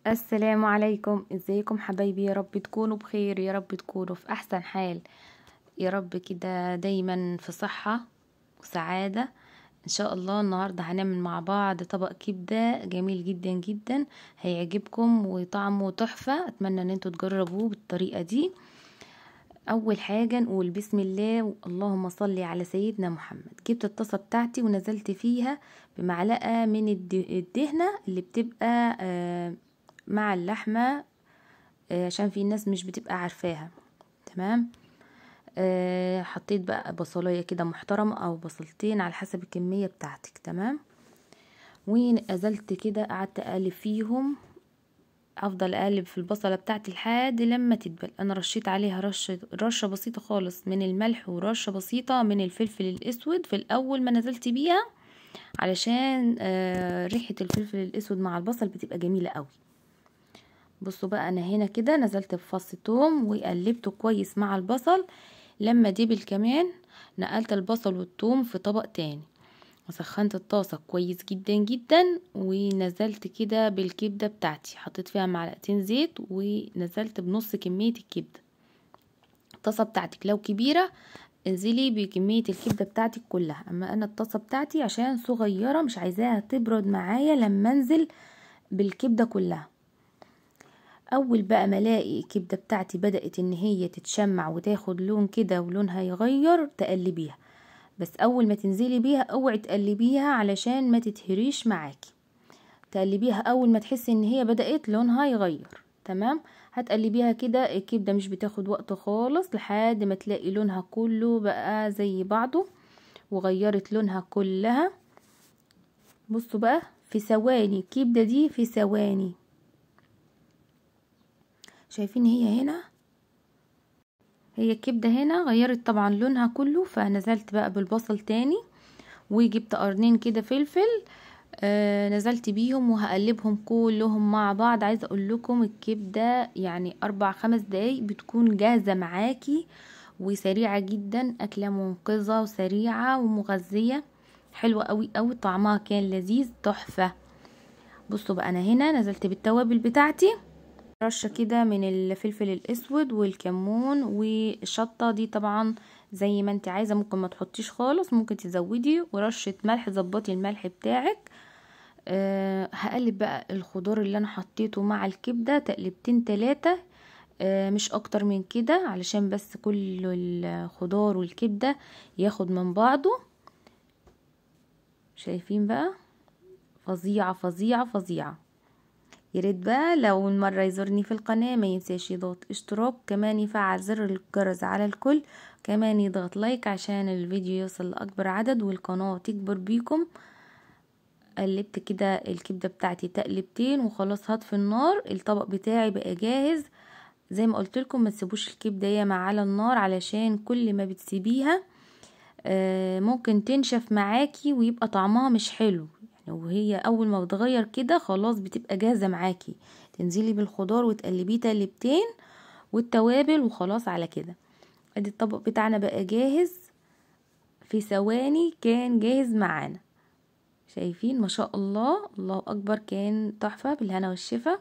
السلام عليكم، ازيكم حبايبي؟ يا رب تكونوا بخير، يا رب تكونوا في احسن حال، يا رب كده دايما في صحة وسعادة ان شاء الله. النهاردة هنعمل مع بعض طبق كبدة جميل جدا جدا، هيعجبكم وطعمه تحفة. اتمنى ان انتوا تجربوه بالطريقة دي. اول حاجة نقول بسم الله، اللهم صل على سيدنا محمد. جبت الطاسة بتاعتي ونزلت فيها بمعلقة من الدهنة اللي بتبقى مع اللحمة، عشان في ناس مش بتبقى عارفاها. تمام. حطيت بقى بصلاية كده محترمة او بصلتين على حسب الكمية بتاعتك. تمام. ونزلت كده قعدت اقلب فيهم، افضل اقلب في البصلة بتاعتي لحد لما تدبل. انا رشيت عليها رشة بسيطة خالص من الملح ورشة بسيطة من الفلفل الاسود في الاول ما نزلت بيها، علشان ريحة الفلفل الاسود مع البصل بتبقى جميلة قوي. بصوا بقى، انا هنا كده نزلت بفص توم وقلبته كويس مع البصل. لما دبل كمان نقلت البصل والثوم في طبق تاني، وسخنت الطاسه كويس جدا جدا، ونزلت كده بالكبده بتاعتي. حطيت فيها معلقتين زيت ونزلت بنص كمية الكبده. الطاسه بتاعتك لو كبيرة انزلي بكمية الكبده بتاعتك كلها، اما انا الطاسه بتاعتي عشان صغيرة مش عايزاها تبرد معايا لما انزل بالكبده كلها. اول بقى ما الاقي الكبده بتاعتي بدات ان هي تتشمع وتاخد لون كده ولونها يغير، تقلبيها. بس اول ما تنزلي بيها اوعي تقلبيها علشان ما تتهريش معاكي. تقلبيها اول ما تحسي ان هي بدات لونها يغير. تمام. هتقلبيها كده، الكبده مش بتاخد وقت خالص لحد ما تلاقي لونها كله بقى زي بعضه وغيرت لونها كلها. بصوا بقى، في ثواني الكبده دي، في ثواني. شايفين هي هنا، هي الكبده هنا غيرت طبعا لونها كله. فنزلت بقى بالبصل تاني، وجبت قرنين كده فلفل، نزلت بيهم وهقلبهم كلهم مع بعض. عايزه اقول لكم الكبده يعني 4-5 دقايق بتكون جاهزة معاكي، وسريعة جدا، اكله منقذه وسريعة ومغذيه، حلوة قوي قوي، طعمها كان لذيذ تحفة. بصوا بقى، انا هنا نزلت بالتوابل بتاعتي، رشه كده من الفلفل الاسود والكمون والشطه دي، طبعا زي ما انت عايزه، ممكن ما تحطيش خالص، ممكن تزودي، ورشه ملح، ظبطي الملح بتاعك. هقلب بقى الخضار اللي انا حطيته مع الكبده تقلبتين 3، مش اكتر من كده، علشان بس كل الخضار والكبده ياخد من بعضه. شايفين بقى؟ فظيعة فظيعة فظيعة. ياريت بقى لو مرة يزورني في القناة ما ينساش يضغط اشتراك، كمان يفعل زر الجرس على الكل، كمان يضغط لايك عشان الفيديو يوصل لأكبر عدد والقناة تكبر بيكم. قلبت كده الكبدة بتاعتي تقلبتين وخلاص، هطفي النار. الطبق بتاعي بقى جاهز. زي ما قلت لكم ما تسيبوش الكبدة ياما على النار، علشان كل ما بتسيبيها ممكن تنشف معاكي ويبقى طعمها مش حلو. وهي اول ما بتغير كده خلاص بتبقى جاهزة معاكي، تنزلي بالخضار وتقلبيه تقلبتين والتوابل وخلاص على كده. ادي الطبق بتاعنا بقى جاهز، في ثواني كان جاهز معانا. شايفين؟ ما شاء الله، الله اكبر، كان تحفة. بالهنا والشفا.